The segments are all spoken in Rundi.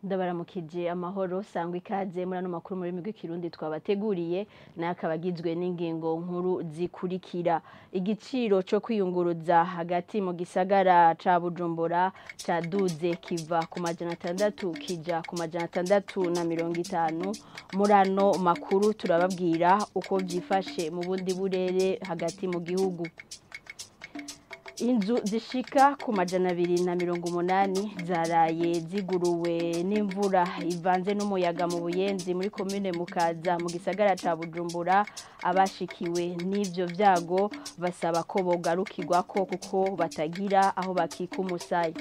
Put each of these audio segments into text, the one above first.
Ndabaramukije amahoro sangwa ikaze muri ano makuru muri migwi kirundi twabateguriye nakabagizwe n'ingingo nkuru zikurikira. Igiciro cyo kwiyunguruza hagati mu gisagara ca Bujumbura caduze kiva ku 600 kija ku 650. Muri ano makuru turababwira uko vyifashe mu bundi burere hagati mu gihugu. Inzu zishika ku 280 zaraye ziguruwe n'imvura ivanze n'umuyaga mu Buyenzi muri commune Mukaza mu gisagara ca Bujumbura. Abashikiwe n'ivyo vyago basaba ko bogarukirwako kuko batagira aho bakika umusaya.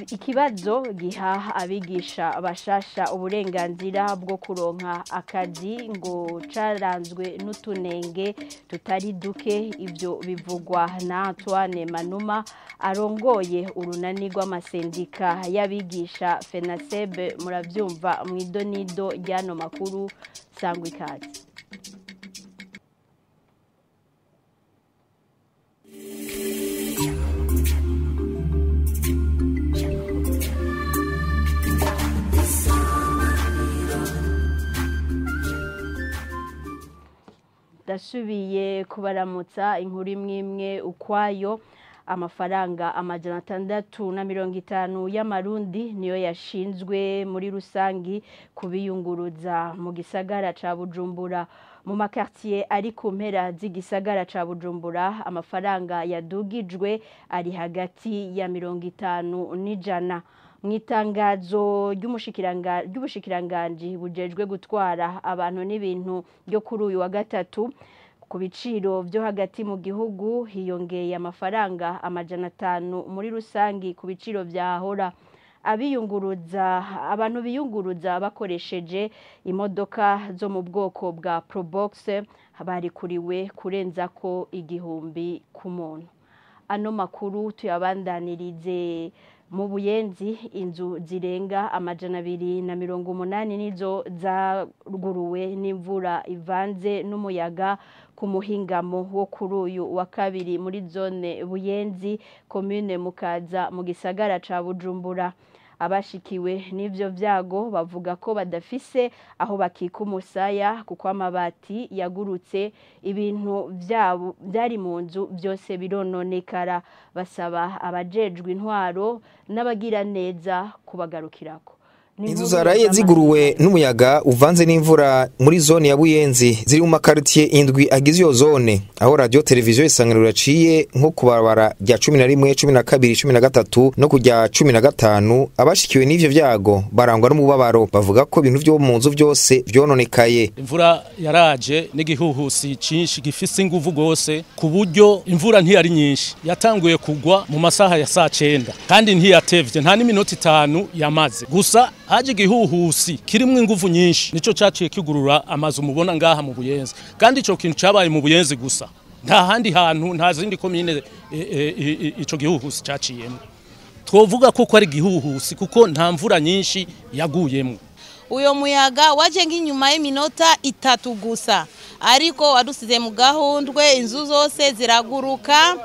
Ikibazo giha abigisha bashasha uburenganzira bwo kuronka akazi ngo caranzwe n'utunenge tutari duke. Ivyo bivugwa na Antoine Manuma arongoye urunani rw'amasendika y'abigisha FENASEB. Muravyumva mwidonido ryano makuru sangwa ikaze. Ndasubiye kubaramutsa inkuru imwe ukwayo. Amafaranga 650 y'amarundi niyo yashinzwe muri rusangi kubiyunguruza mu gisagara ca Bujumbura. Mu makartier ari ku mpera z'igisagara ca Bujumbura amafaranga yadugijwe ari hagati ya 50 n'ijana. Mwitangazo ry'ubushikiranganji bujejwe gutwara abantu n'ibintu ryo kuri uyu wa gatatu, ku biciro byo hagati mu gihugu hiyongeye amafaranga 500 muri rusangi ku biciro vyahora. Abiyunguruza abantu biyunguruza bakoresheje imodoka zo mu bwoko bwa Probox barikuriwe kurenza ko 1000 ku muntu. Ano makuru tuyabandanirize mu Buyenzi. Inzu zirenga 280 nizo zaguruwe n'imvura ivanze n'umuyaga ku muhingamo wo kuri uyu wa kabiri muri zone Buyenzi commune Mukaza mu gisagara ca Bujumbura. Abashikiwe n'ivyo vyago bavuga ko badafise aho bakika umusaya kuko amabati yagurutse, ibintu vyabo byari mu nzu byose birononekara. Basaba abajejwe intwaro n'abagira neza kubagarukirako. Inzu zaraye ziguruwe n'umuyaga uvanze n'imvura muri zone ya Buyenzi ziri mu makartier indwi agize iyo zone, aho radio televiziyo Isanganiro yaciye nko kubarabara rya 11, 12, 13 no kujya 15. Abashikiwe n'ivyo vyago barangwa n'umubabaro, bavuga ko ibintu vyo mu nzu vyose vyononekaye. Imvura yaraje n'igihuhusi cinshi gifise inguvu gose, ku buryo imvura ntiyari nyinshi, yatanguye kugwa mu masaha ya saa 9 kandi ntiyatevye, nta n'iminota 5 yamaze. Gusa haje igihuhusi kirimwo inguvu nyinshi, nico caciye kigurura amazu mubona ngaha mu Buyenzi. Kandi ico kintu cabaye mu Buyenzi gusa, nta handi hantu, nta zindi komine ico gihuhusi caciyemo. Twovuga ko ari igihuhusi kuko nta mvura nyinshi yaguyemo. Uyo muyaga waje nk'inyuma y'iminota 3 gusa, ariko wadusize mu gahundwe, inzu zose ziraguruka.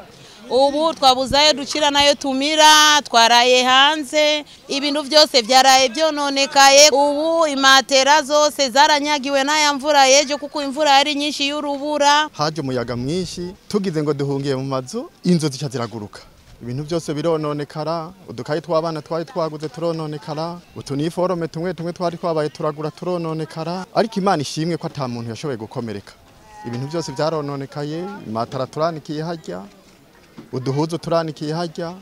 Ubu twabuzayo ducira nayo tumira, twaraye hanze, ibintu byose byaraye byononekaye. Ubu imatera zose zaranyagiwe n'aya mvura yejo kuko imvura yari nyinshi y'urubura. Haje umuyaga mwinshi tugize ngo duhungiye mu mazu, inzu zica ziraguruka, ibintu byose birononekara. Udukayi tw'abana twari twaguze turononekara, utuniforome tumwe tumwe twari twabaye turagura turononekara. Ariko Imana ishimwe ko ata muntu yashoboye gukomereka, ibintu byose byarononekaye. Imatara turanikiye hajya, uduhuzo turanikiye hajya,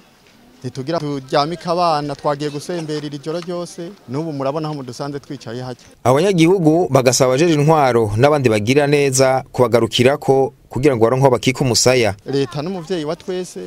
ntitugira turyamika abana, twagiye gusemberera ijoro ryose, n'ubu murabona aho mudusanze twicaye hajya. Abanyagihugu bagasaba abajeje intwaro n'abandi bagira neza kubagarukirako kugira ngo baronke aho bakika umusaya. Leta n'umuvyeyi wa twese,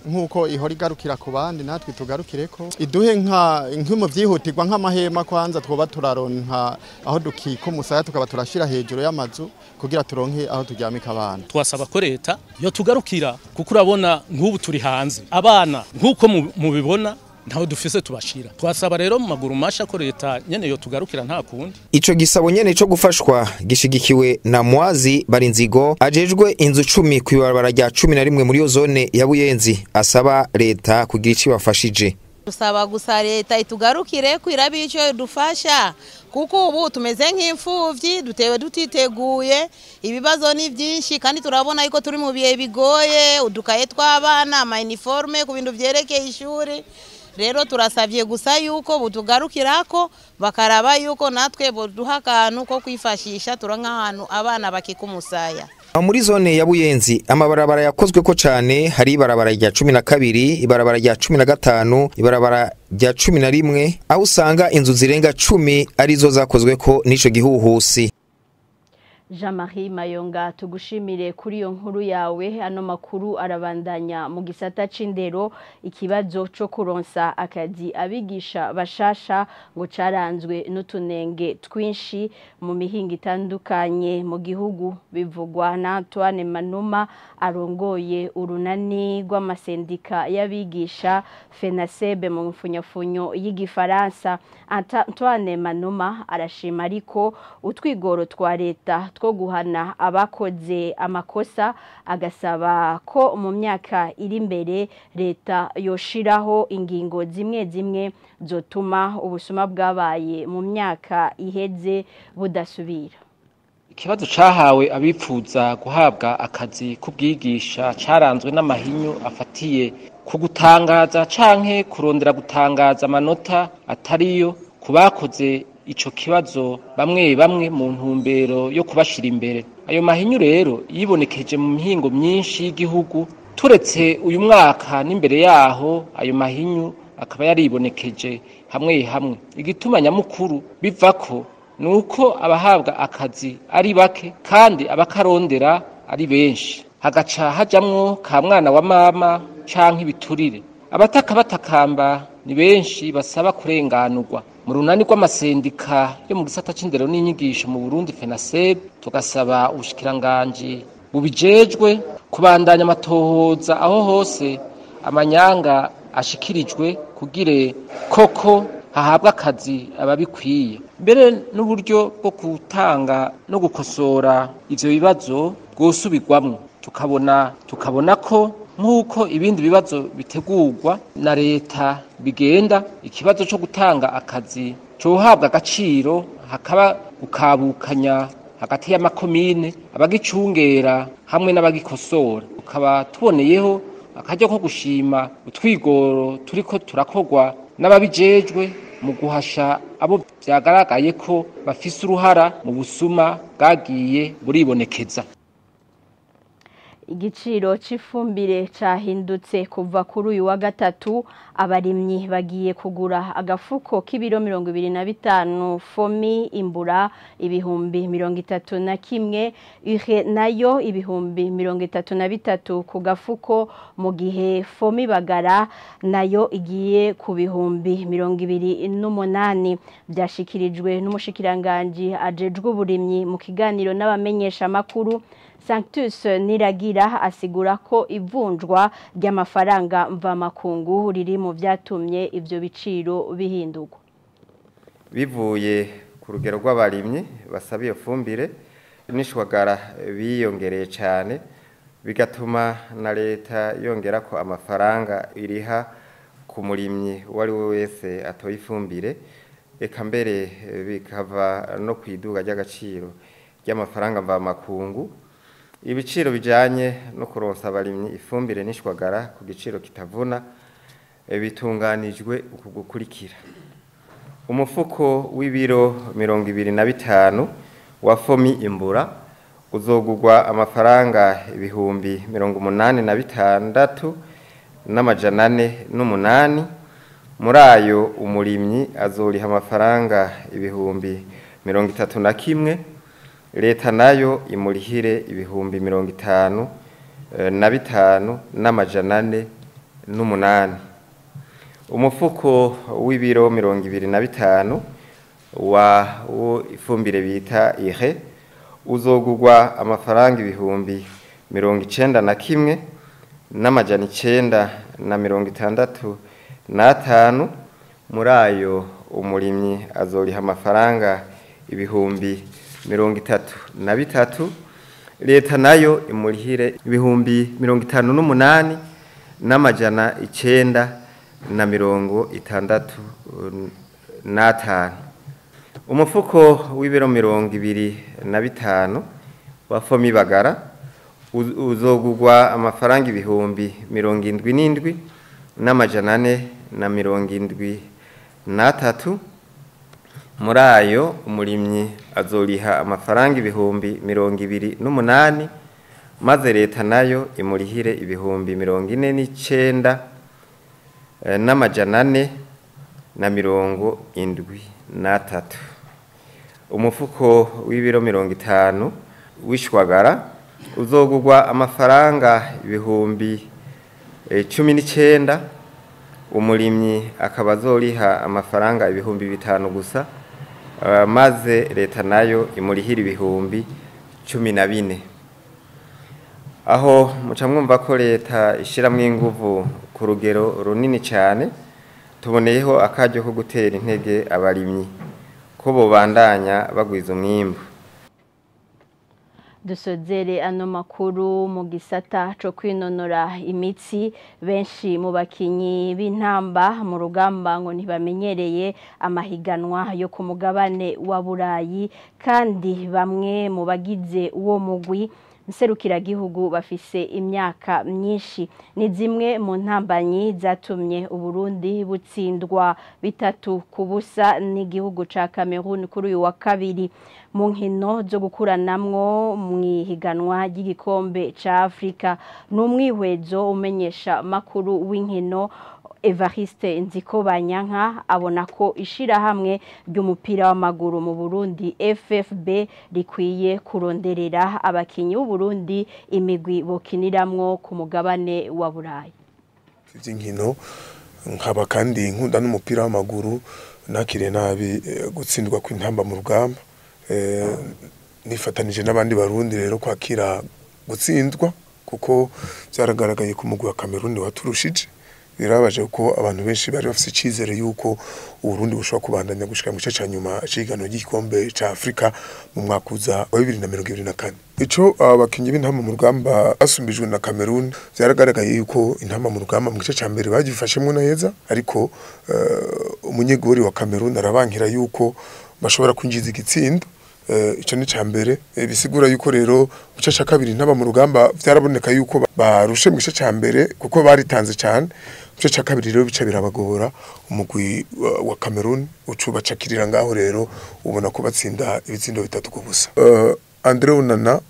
nkuko ihora igarukira ku bandi natwe tugarukireko, iduhe nka mu vyihutirwa nk'amahema kwanza twoba turaronka aho dukika umusaya, tukaba turashira hejuru y'amazu kugira turonke aho turyamika abana. Twasaba ko leta yo tugarukira kuko urabona nk'ubu turi hanze, abana nkuko mubibona ntaho dufise tubashira. Twasaba rero mu maguru masha ko leta nyene yo tugarukira nta kundi. Ico gisabo nyene cyo gufashwa gishigikiwe na Mwazi Barinzigo ajejwe inzu 10 kwibarabara rya 11 muri yo zone ya Buyenzi, asaba leta kugira ico bafashije. Dusaba gusa leta itugarukire kwiraba ico dufasha, kuko ubu tumeze nk'imfuvyi, dutewe tutiteguye, ibibazo ni byinshi kandi turabona yuko turi mu bihe bigoye, udukaye tw'abana, ama uniforme ku bintu vyerekeye ishuri. Rero turasavye gusa yuko butugarukirako bakaraba yuko natwe boduha akantu ko kwifashisha turanka ahantu abana bakikumusaya. Muri zone ya Buyenzi amabarabara yakozwe ko cane hari ibarabara rya 12, ibarabara rya 15, ibarabara rya 11, aho usanga inzu zirenga 10 arizo zakozwe ko nico gihuhusi. Jean-Marie Mayonga, tugushimire kuri iyo nkuru yawe. Ano makuru arabandanya mu gisata c'indero. Ikibazo co kuronsa akazi abigisha bashasha ngo caranzwe n'utunenge twinshi mu mihinga itandukanye mu gihugu, bivugwa na Antoine Manuma arongoye urunani rw'amasendika y'abigisha FENASEB mu mfunyafunyo y'igifaransa. Antoine Manuma arashima ariko utwigoro twa leta two guhana abakoze amakosa, agasaba ko mu myaka iri imbere leta yoshiraho ingingo zimwe zimwe zotuma ubusuma bwabaye mu myaka iheze budasubira. Ikibazo cahawe abipfuza guhabwa akazi k'ubwigisha caranzwe n'amahinyu afatiye ku gutangaza canke kurondera gutangaza amanota atariyo ku bakoze ico kibazo bamwe bamwe mu ntumbero yo kubashira imbere. Ayo mahinyu rero yibonekeje mu mihingo myinshi y'igihugu, turetse uyu mwaka n'imbere yaho ayo mahinyu akaba yaribonekeje hamwe hamwe. Igituma nyamukuru bivako nuko abahabwa akazi ari bake kandi abakarondera ari benshi, hagaca hajamwo ka mwana wa mama canke ibiturire. Abataka batakamba ni benshi basaba kurenganurwa. Mu runani rw'amasendika yo mu gisata c'indero n'inyigisho mu Burundi FENASEB, tugasaba ubushikiranganji bubijejwe kubandanya amatohoza aho hose amanyanga ashikirijwe kugire koko hahabwa akazi ababikwiye. Mbere n'uburyo bwo gutanga no gukosora ivyo bibazo bwosubirwamwo, tukabona ko nk'uko ibindi bibazo bitegurwa na leta bigenda, ikibazo cyo gutanga akazi cohabwa agaciro, hakaba gukabukanya hagati y'amakomine, abagicungera hamwe n'abagikosora. Tukaba tuboneyeho akaryo ko gushima utwigoro turiko turakorwa n'ababijejwe mu guhasha abo vyagaragaye ko bafise uruhara mu busuma bwagiye buribonekeza. Igiciro c'ifumbire cahindutse kuva kuri uyu wa gatatu. Abarimyi bagiye kugura agafuko k'ibiro 25 fomi imbura ibihumbi 31, ure nayo ibihumbi 33 ku gafuko, mu gihe fomi bagara nayo igiye ku bihumbi 28. Byashikirijwe n'umushikiranganji ajejwe uburimyi mu kiganiro n'abamenyesha makuru. Sanctus Niragira asigura ko ivunjwa ry'amafaranga mvamakungu riri mu vyatumye ivyo biciro bihindurwa. Bivuye ku rugero rw'abarimyi basaba iyo fumbire n'ishwagara biyongereye cyane, bigatuma na leta yongera ko amafaranga iriha ku murimyi uwo ari we wese atoye ifumbire, eka mbere bikava no ku iduga ry'agaciro ry'amafaranga mvamakungu. Ibiciro bijanye no kuronsa abarimyi ifumbire n'ishwagara ku giciro kitavuna bitunganijwe uku gukurikira. Umufuko w'ibiro 25 wa fomi imbura uzogurwa amafaranga ibihumbi 86 n'amajana 408. Muri ayo umurimyi azoriha amafaranga ibihumbi 31, leta nayo imurihire ibihumbi 55 n'amajana 408. Umufuko w'ibiro 25 wa ifumbire bita ihe uzogurwa amafaranga ibihumbi 91 n'amajana 965. Muri ayo umurimyi azoriha amafaranga ibihumbi 33, leta nayo imurihire ibihumbi 58 n'amajana 9 na 65. Umufuko w'ibiro 25 wa Fomibagara uzogugwa amafaranga 77 n'amajana 473. Muri ayo umurimyi azoriha amafaranga 28,000, maze leta nayo imurihire 49,473. Umufuko w'ibiro 50 w'ishwagara uzogugwa amafaranga 19,000, umurimyi akaba azoriha amafaranga 5,000 gusa, maze leta nayo imurihira 14,000. Aho muca mwumva ko leta ishiramwo inguvu ku rugero runini cyane. Tuboneyeho akaryo ko gutera intege abarimyi ko bobandanya bagwiza umwimbu. Dusozere ano makuru mu gisata co kwinonora imitsi. Benshi mu bakinyi b'intamba mu rugamba ngo ntibamenyereye amahiganwa yo ku mugabane wa Burayi, kandi bamwe mu bagize uwo mugwi nserukiragihugu bafise imyaka myinshi. Ni zimwe mu ntambanyi zatumye Uburundi butsindwa 3-0 n'igihugu ca Cameroon kuri uyu wa kabiri mu nkino zo gukuranamwo mu ihiganwa ry'igikombe ca Afrika. N'umwihwezo umenyesha makuru w'inkino Evariste Nzikobanyanka abona ko ishirahamwe ry'umupira w'amaguru mu Burundi FFB rikwiye kuronderera abakinyi b'u Burundi imigwi bokiniramwo ku mugabane wa Burayi. Iby'inkino nkaba kandi nkunda n'umupira w'amaguru, nakiriye nabi gutsindwa kw'intamba mu rugamba. Nifatanije n'abandi Barundi rero kwakira gutsindwa, kuko byaragaragaye ku mugwi wa Cameroon waturushije. Birabaje kuko abantu benshi bari bafite icizere yuko Uburundi bushobora kubandanya gushika mu gice ca nyuma c'igano ry'igikombe ca Afrika mu mwaka uza wa 2024. Ico abakinyi b'intamba mu rugamba basumbijwe na Cameroon, vyaragaragaye yuko intamba mu rugamba mu gice ca mbere bagifashemwo neza, ariko umunyegori wa Cameroon arabankira yuko bashobora kwinjiza igitsindo. Ico ni cambere. Bisigura yuko rero mu gice ca kabiri intamba mu rugamba vyaraboneka yuko barushe mu gice ca mbere, kuko baritanze cyane. Mu gice ca kabiri rero bica birabagora, umugwi wa Cameroon ucubacakirira ngaho, rero ubona ko batsinda ibitsindo 3-0. Andre Onana,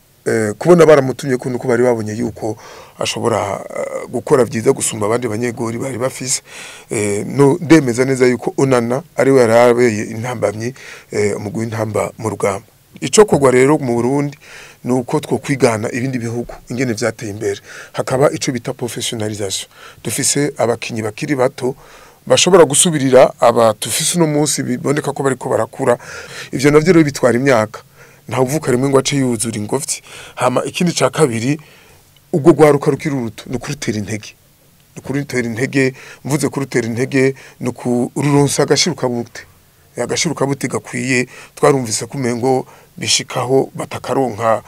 kubona baramutumye ko nuko bari babonye yuko ashobora gukora vyiza gusumba abandi banyegori bari bafise. No ndemeza neza yuko Onana ari we yarabeye intambamyi umugwi w'intamba mu rugamba. Ico kogwa rero mu Burundi nuko two kwigana ibindi bihugu ingene vyateye imbere, hakaba ico bita professionnalisation. Dufise abakinyi bakiri bato bashobora gusubirira aba tufise uno munsi, biboneka ko bariko barakura. Ivyo navyo rero bitwara imyaka, nta uvuka rimwe ngo ace yuzura ingofyi. Hama ikindi ca kabiri, ubwo rwaruka rukiri uruto ni kurutera intege, ni kurutera intege. Mvuze kurutera intege, ni kururonsa agashiruka bute, agashiruka bute gakwiye. Twarumvise ko umengo bishikaho batakaronka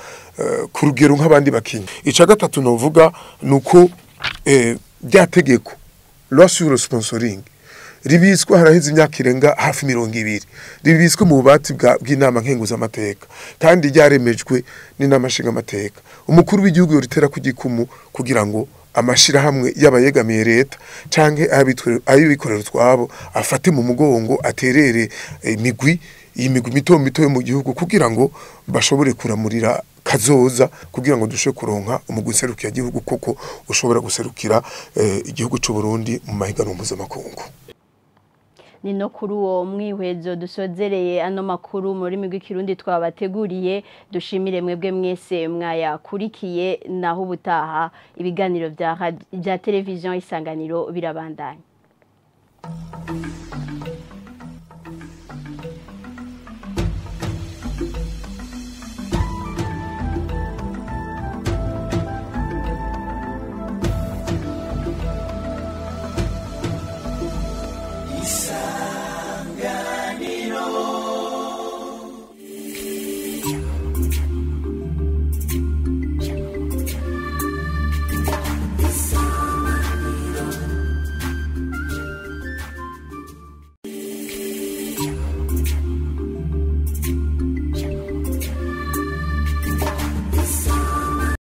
ku rugero nk'abandi bakinyi. Ica gatatu novuga nuko rya tegeko loi sur le sponsoring ribitswe, haraheze imyaka irenga hafi 20 ribitswe mu bubati bw'inama nkenguzamateka, kandi ryaremejwe n'inama nshingamateka. Umukuru w'igihugu yoritera ku gikumu kugira ngo amashirahamwe y'abayegamiye leta canke ayibikorera utwabo afate mu mugongo, aterere imigwi, iyi migwi mito mito yo mu gihugu, kugira ngo bashobore kuramurira kazoza, kugira ngo dushobore kuronka umugwi nserukira igihugu koko ushobora guserukira igihugu c'u Burundi mu mahiganwa mpuzamakungu. Ni no kuri uwo mwihwezo dusozereye ano makuru mu rurimi rw'ikirundi twabateguriye. Dushimire mwebwe mwese mwayakurikiye. Naho ubutaha, ibiganiro bya televiziyo Isanganiro birabandanya.